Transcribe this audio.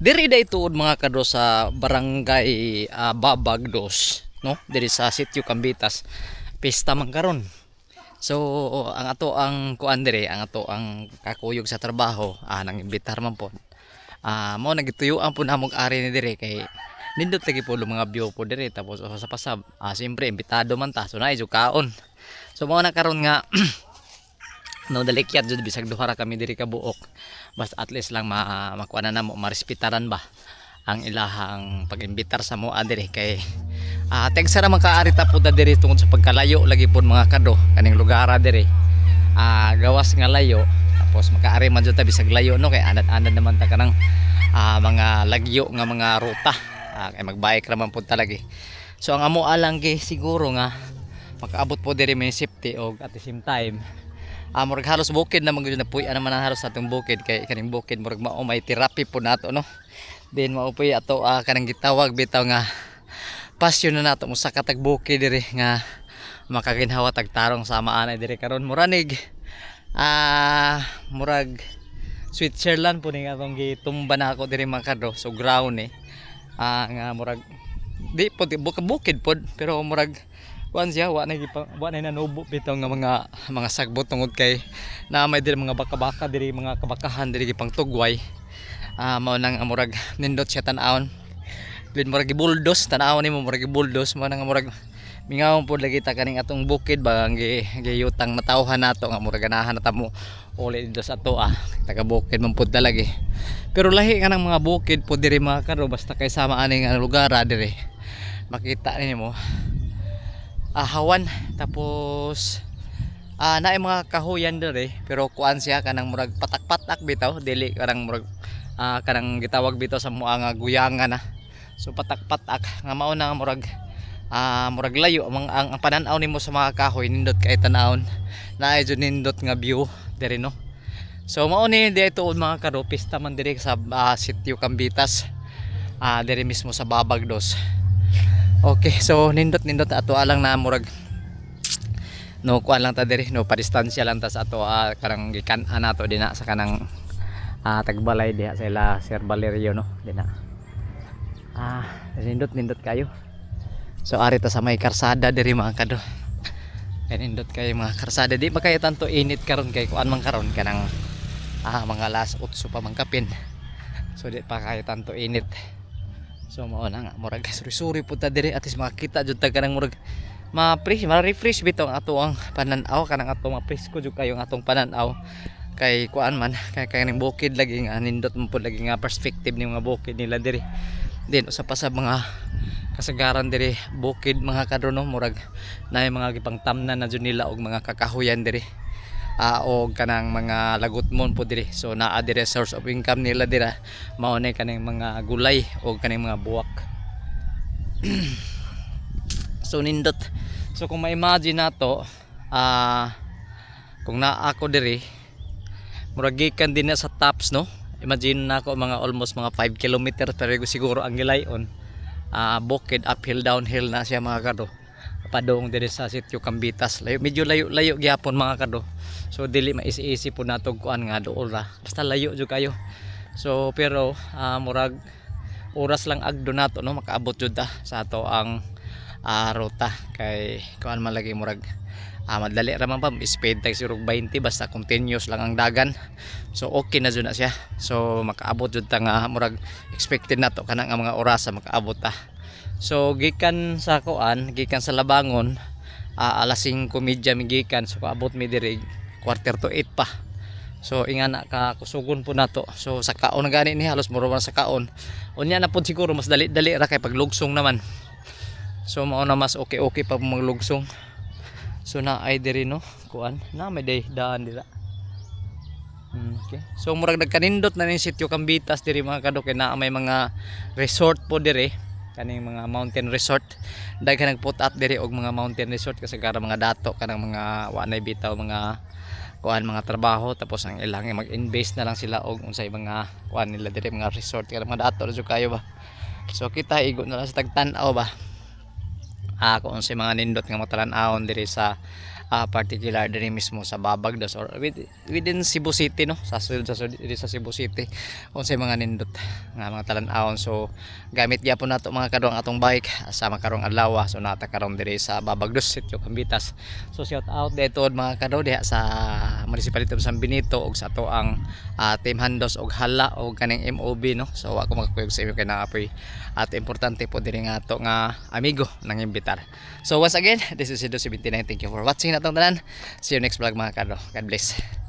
Diri day tuod, mga kado, sa barangay Babag Dos, no? Diri sa Sitio Cambitas. Pista man karon. So ang ato ang kuan diri, ang ato ang kakuyog sa trabaho, nang imbitar man po. Mao nagituyuan po namog ari ni diri kay nindot lagi po mga view po diri, tapos sa pasab, siyempre imbitado man ta, so naay jud kaon. So mao na karon nga no, dalikyat jud bisag duha ra kami diri ka buok, basta at least lang makuha na namo, marespetaran ba ang ilahang pag-imbitar sa moa diri kay tegsa ra man kaari ta pud diri tungod sa pagkalayo lagi pod, mga kado, kaning lugar diri. Gawas nga layo, tapos makaari man jud ta bisag layo, no, kay anad-anad naman ta kanang mga lagyo nga mga ruta, kay magbike ra man pud ta lagi. So ang amo alang kay siguro nga makaabot po diri may safety og at the same time murag halos bukid na man gyud, napuy-an naman ang halos atong bukid kay kaning bukid murag mao may therapy po nato, no? Then mao poy ato kanang gitawag bitaw nga passion na nato mosaka tag bukid diri nga makaginhawa tag tarong sama anay diri karon. Muranig murag Switzerland po ni atong gitumba na ako diri, mga kado. So ground eh nga murag di po di, bukid pod, pero murag kuan siya, wa na gipa, wa na nanubo bitaw nga mga sagbot tungod kay na may diri mga baka-baka diri, mga kabakahan diri gipang tugway. Mao nang murag nindot siya tan-awon din, murag gibuldos tan-awon nimo, murag gibuldos. Mao nang murag mingawon pod lagi ta kaning atong bukid ba ang giyutang natawhan nato nga murag ganahan na ta mo uli dito sa ato, taga bukid man pod lagi. Pero lahi nga ng mga bukid pod diri, mga karo, basta kay sama ani nga lugar diri makita nimo hawan, tapos naay mga kahuyan diri, pero kuan siya, kanang murag patak-patak bitaw, dili kanang murag kanang gitawag bitaw sa mua nga guyangan na. So patak-patak nga mao na nga murag murag layo ang panan-aw nimo sa mga kahoy, nindot kay tan-awon, naay jud nindot nga view diri, no? So mao ni di tuod, mga karo, pista man diri sa Sitio Cambitas, diri mismo sa Babag Dos. Okay, so nindot nindot ato alang na murag no kuan lang ta diri, no, padistansya lang ta sa ato kanang gikan-an nato dinha sa kanang tagbalay diha sa ila Sir Valerio, no, dinha. Nindot nindot kayo. So ari ta sa may karsada diri, mga kado. Kay nindot kayo mga karsada, di ba kayo tanto init karon kay kuan man karon, kanang mga alas 8 pa man kapin. So di pa kayo tanto init. So mao na nga murag suri-suri pud ta diri, at least makakita jud ta kanang murag ma-fresh, ma-refresh bitaw ang ato ang pananaw, kanang ato ma-presko jud kayo ang atong pananaw kay kuan man kay kaning bukid lagi nga nindot man pud lagi nga perspective ni mga bukid nila diri. Din usa pa sa mga kasagaran diri bukid, mga kadrono, murag naay mga gipangtamnan na jud nila og mga kakahuyan diri og kanang mga lagutmon po diri. So naa diri source of income nila dira, mao na kaning mga gulay og kaning mga buwak. So nindot. So kung ma-imagine nato kung naa ako diri, murag gikan din na sa tops, no? Imagine nako mga almost mga 5 kilometers, pero siguro ang gilayon bukid, uphill downhill na siya, mga kado, padung diri sa Sitio Cambitas. Layo, medyo layo layo gyapon, mga kado. So dili maisi-isi po nato kuan nga dool ra, basta layo jud kayo. So pero murag oras lang agdo nato, no, makaabot jud ta sa ato ang ruta kay kuan man lagi, murag madali ra man pa, speed tag siguro 20, basta continuous lang ang dagan. So okay na jud na siya. So makaabot jud ta nga murag expected nato kanang nga mga orasa makaabot ta. So gikan sa kuan, gikan sa Labangon, alas 5:30 mi gikan, so kaabot mi diri 7:45 pa. So ingana ka kusugon po nato. So sa kaon na gani ni, halos mura man sa kaon. Unya na pod siguro mas dali-dali ra kay paglugsong naman. So mao na mas okay okay pa maglugsong. So na ay diri, no, kuan na may day daan dira. Okay. So murag nagkanindot na ning Sitio Cambitas diri, mga kado, kay naa may mga resort po diri, kaning mga mountain resort. Daghan nag put up diri og mga mountain resort kasi gara mga dato kanang mga wa nay bitaw mga kuan, mga trabaho, tapos ang ilang mag-invest na lang sila og unsay mga kuan nila diri, mga resort kanang mga dato ra jud kayo ba. So kita igo na lang sa tagtan-aw ba kung unsay mga nindot nga matalan-awon diri sa Particular diri mismo sa Babag Dos or within Cebu City, no, sa Cebu City, unsay mga nindot nga mga talan-awon. So gamit gyapon nato, mga kado, ang atong bike sama karong adlaw. So naa ta karon diri sa Babag Dos, Sitio Cambitas. So shout out dito, mga kado, diha sa Municipality of San Benito ug sa ato ang Team Handos og Hala og kaning MOB, no. So wa ko makakuyog sa inyo kay naa poy at importante po diri nga ato nga amigo nang imbitar. So once again, this is Ido 79. Thank you for watching atong tanan. See you next vlog, mga kado. God bless.